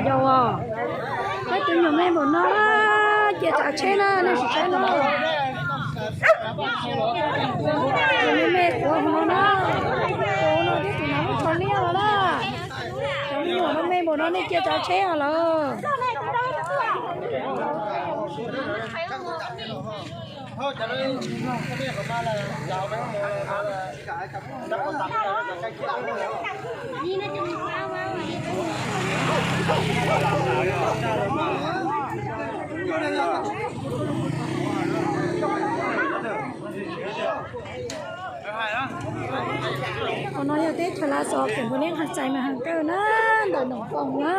Yog os, peb tus me nyuam me npaum no na, cia tsav tsheb na, nej sim saib no. Tus me me quav hauv no na, tus no thiab tus no muab tsho liab los na. Cov me nyuam no me npaum no nej cia tsav tsheb os lawm. Qhov no yog teb chaws Lav Xos, kev npus neb qhov txais mas heev kawg na, ntawm Noom Foom na.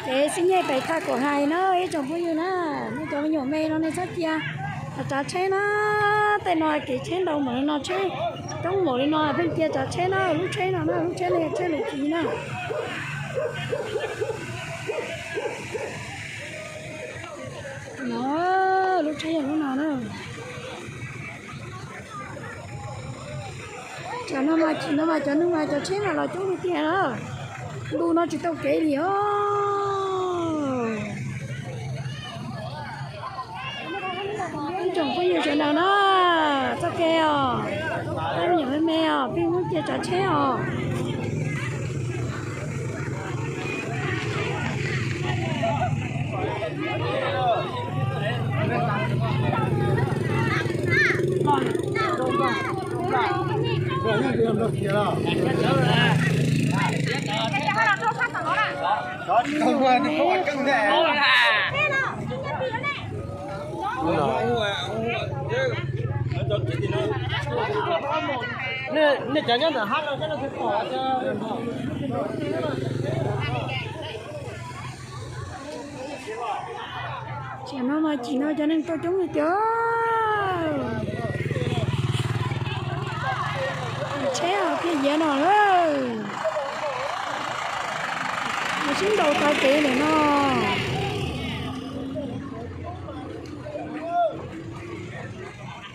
Kev xib nyej pem thaj Kuam Hais na, ib tsoom phooj ywg na, nej cov me nyuam me no nej txhob cia tsav tsheb na. Tej no kev tsheb ntau npaum li no, tsheb coob npaum li no pheej cia tsav tsheb na, lub tsheb no na, lub tsheb no yog tsheb lus kiv na. No, lub tsheb yog lub no na. Tsam no mas chim no mas cov neeg mas cov tsheb mas los coob tiag tiag na. Ntu no tsis tau kev li os. Ib tsoom phooj ywg sawv daws na, txoj kev os, peb me nyuam me me os, peb muab cia tsav tsheb os. Tsam no mas chim no cov neeg tuaj coob li tiag. Tsheb os, thiaj yiav no lawm. Sib ntaus tav kev ntawm no.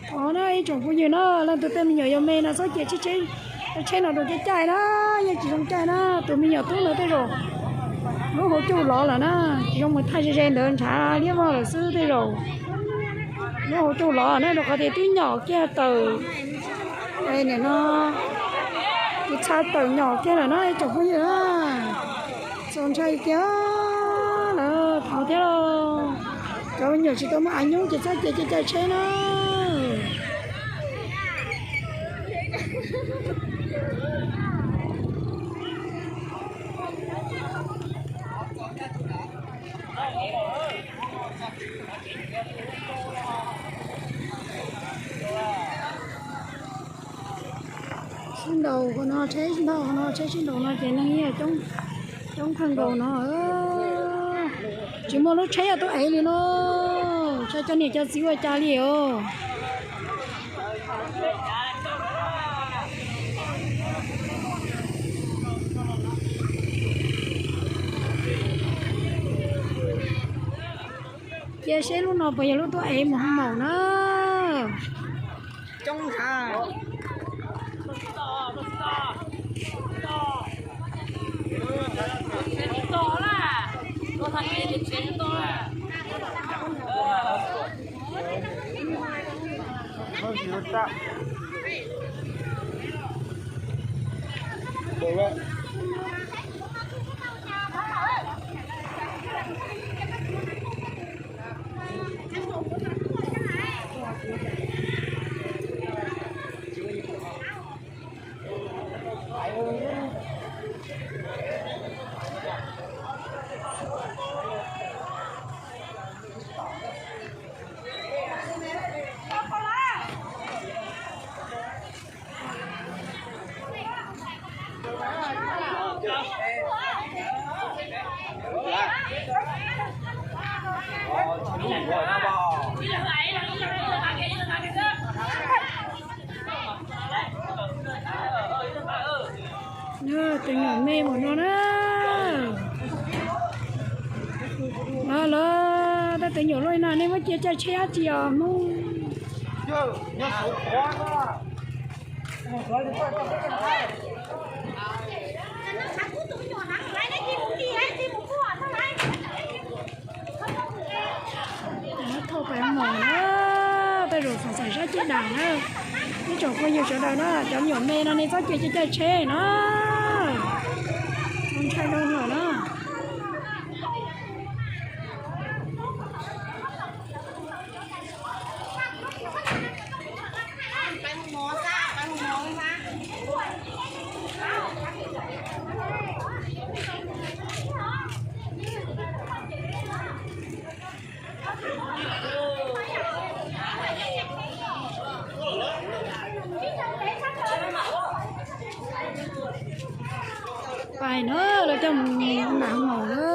Thov na ib tsoom phooj ywg na, leej twg tej me nyuam yuav me no txhob cia tsheb, tsheb no rau caij caij na, yeej tsis zoo caij na. Tus me nyuam tub ntawd tej zaum lub hauv caug lov lawm na, tsis zoo mus thaij ze ze ntawd, ntshav liab vog lawm xwb tej zaum. Lub hauv caug lov na, rau qhov tias twb nyom kiag tawm, nim no tus txha tawm nyom kiag lawm na ib tsoom phooj ywg na. Txaus ntshai tiag lawm, thov thiab lauj. Cov me nyuam tsis tau muaj av nyub ces txhob cia caij caij tsheb na. Sib ntaus qhov no, tsheb sib ntaus qhov no, tsheb sib ntaus no ces neeg yeej coob kawg nkaus no. Tsis muaj lub tsheb yog tuaj ev li no, tsis cov niam cov txiv ua cas li os. Cia seb lub no puas yog lub tuaj ev mus hoo maum na. Tus nyuam me mus no na. Los los, tej tus nyuam loj no nej muab cia caij tsheb dab tsi os Hmoob? Tsoom phooj ywg sawv daws na, cov me nyuam me no nej txhob cia caij tsheb na, ntshai dhau lawm na. Pais na, lawv coj mus nram maum na.